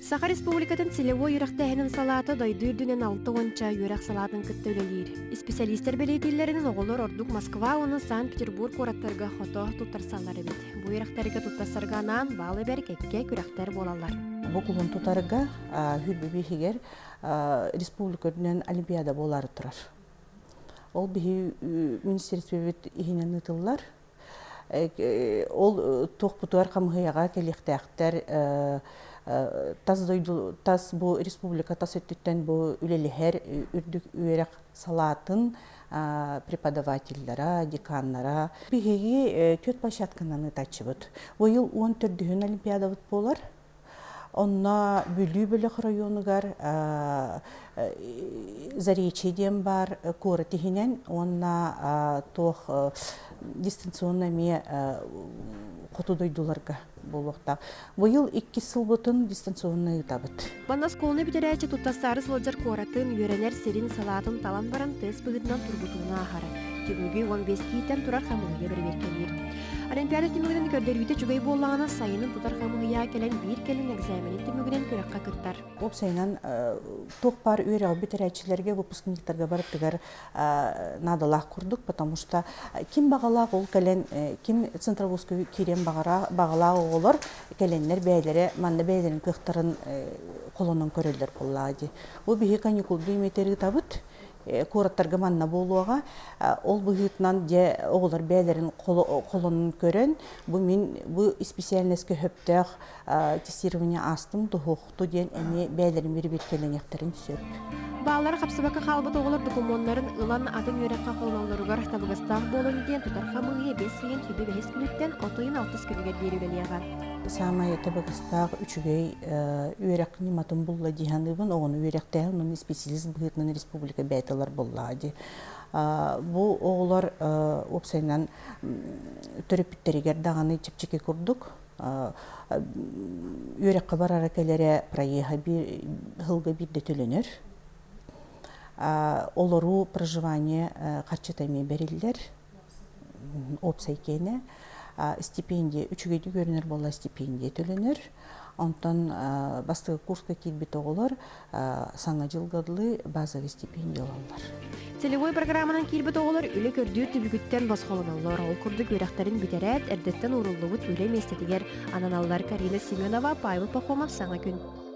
Саха Республикатын целевой үөрэхтээһинин салаата дойду үрдүнэн 60 үөрэх салаатын кытта үлэлиир. Исписэлиистэр бэлиэтииллэринэн оҕолор ордук Москва уонна Санкт-Петербург куораттарга хото туттарсаллар эбит. Бу үөрэхтэргэ туттарсарга анаан баал эбэр кэккэ күрэхтэр буолаллар. Бу кулун тутарга Хүрбүбү иһигэр республика үрдүнэн олимпиада буолаары турар. Ол биһи министерствебит иһинэн ыытыллар. Ол туохпутугар хамыһыйаҕа кэлиэхтээхтэр тас дойду тас бу республика тас өттүттэн бу үлэлэһэр үрдүк үөрэх салаатын преподавателлара, деканнара. Биһиги түөрт площадканан ыытааччыбыт. Быйыл 14-үн олимпиадабыт буолар. Онно Бүлүү бөлөх районугар Заречье диэн баар куорат иһинэн уонна туох дистанционно эмиэ хоту дойдуларга буолуохтаах. Быйыл иккис сылбытын дистанционно ыытабыт. Манна оскуоланы бүтэрээччи туттарсаары сылдьар куоратын, үөрэнэр сирин салаатын талан баран тест быһыытынан тургутууну ааһар. Түмүгү 15 кииттэн турар хамыыһыйа бэрэбиэркэлиир. Олимпиада түмүгүнэн көрдөрүүтэ үчүгэй буоллаҕына, сайынын тутар хамыыһыйа кэлэн биир кэлин экзаменин түмүгүнэн күрэххэ кыттар. Уопсайынан туох баар үөрэҕи бүтэрээччилэргэ, выпускниктарга барытыгар наадалаах курдук, потому что ким баҕалаах ол кэлэн, ким центровузка киириэн баҕалаах оҕолор кэлэннэр бэйэлэрэ манна бэйэлэрин кыахтарын холонон көрөллөр буоллаҕа дии. Бу биһи каникулду имитэр ыытабыт. Куораттарга манна буолуоҕа. Ол быһыытынан дьэ оҕолор бэйэлэрин холонун көрөн, бу мин бу исписээлинэскэ сөптөөх тестирование аастым туһуохту диэн эмиэ бэйэлэрин бирибиэркэлэниэхтэрин сөп. Бааллара хапсыбакка хаалбыт оҕолор докумуоннарын ылан атын үөрэххэ холоноллоругар табыгастаах буолун диэн тутар хамыыһыйа бэс ыйын сүбэ бэһис күнүттэн от ыйын алтыс күнүгэр диэри үлэлиэҕэ. Саамай табыгастаах үчүгэй үөрэх ньыматын булла дии саныыбын. Оҕону үөрэхтээһин уонна специалист быһыытынан республика бэйэтэ ылар буоллаҕа дии. Бу оҕолор уопсайынан төрөппүттэригэр даҕаны чэпчэки курдук үөрэххэ барара кэлэрэ проеһа биир сылга биирдэ төлөнөр. Олоруу проживание харчыта эмиэ бэриллэр уопсай киэнэ. Стипендия үчүгэйдик үөрэнэр буолла стипендия төлөнөр. Онтон бастакы курска киирбит оҕолор саҥа дьылга дылы базовый стипендия ылаллар. Целевой программанан киирбит оҕолор үлэ көрдүүр түбүгүттэн босхолоноллор. Ол курдук үөрэхтэрин бүтэрээт, эрдэттэн ууруллубут үлэ миэстэтигэр ананаллар. Карина Семенова, Павел Пахомов, Саҥа күн.